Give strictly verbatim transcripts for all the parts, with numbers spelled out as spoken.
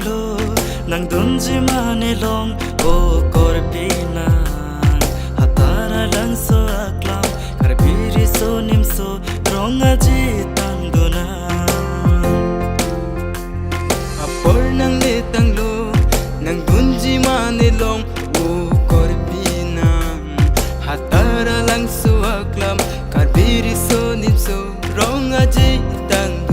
Lo, nangdunji mane long, o korpi nang. Hatar alangso aklam, Karbi Riso Nimso Rong Aje tangdunang. Apor nangle tanglo, nangdunji mane long, o korpi nang. Hatar alangso aklam, Karbi Riso Nimso Rong Aje tangdunang.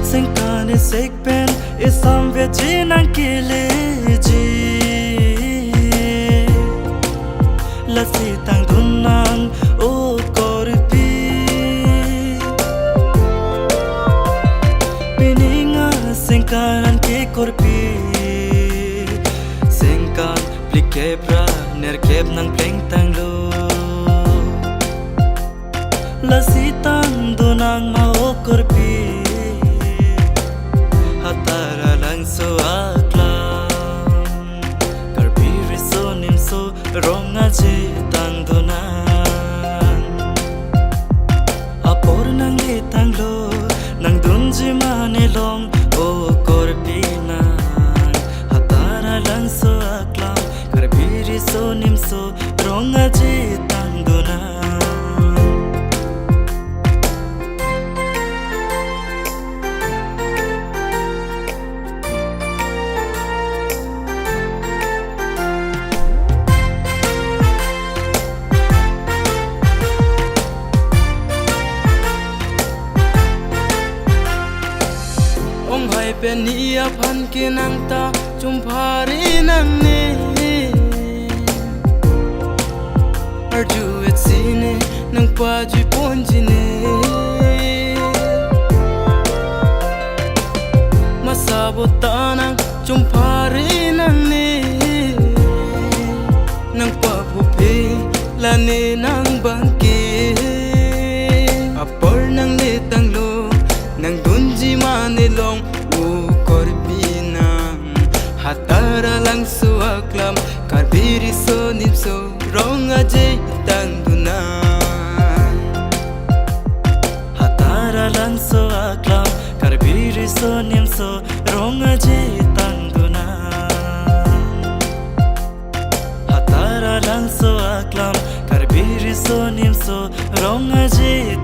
Sengkan isik pen isamveji nangkeleji. Lasi tangdunang o korpi. Pining asengkan an ke korpi. Sengkan phlikep ra nerkep nangpleng tanglo. Lasi tangdunang ma o korpi. Hatar alangso aklam, Karbi Riso Nimso Rong Aje tangdunang. Apor nangle tanglo, nangdunji mane long, o korpi nang. Hatar alangso aklam, Karbi Riso Nimso Rong Aje tangdunang. Onghai pen ni aphan ke nang ta chumpha ri nangne. Arju et sine nangpajui ponji ne. Masa bota nang chumpha ri nangne. Nangpaphupe lane nangbangke. Apor nangle tanglo, nangdunji mane long, o korpi nang. Hatar alangso aklam, Karbi Riso Nimso Rong Aje tangdunang. Hatar alangso aklam, Karbi Riso Nimso Rong Aje tangdunang. Hatar alangso aklam, Karbi Riso Nimso Rong Aje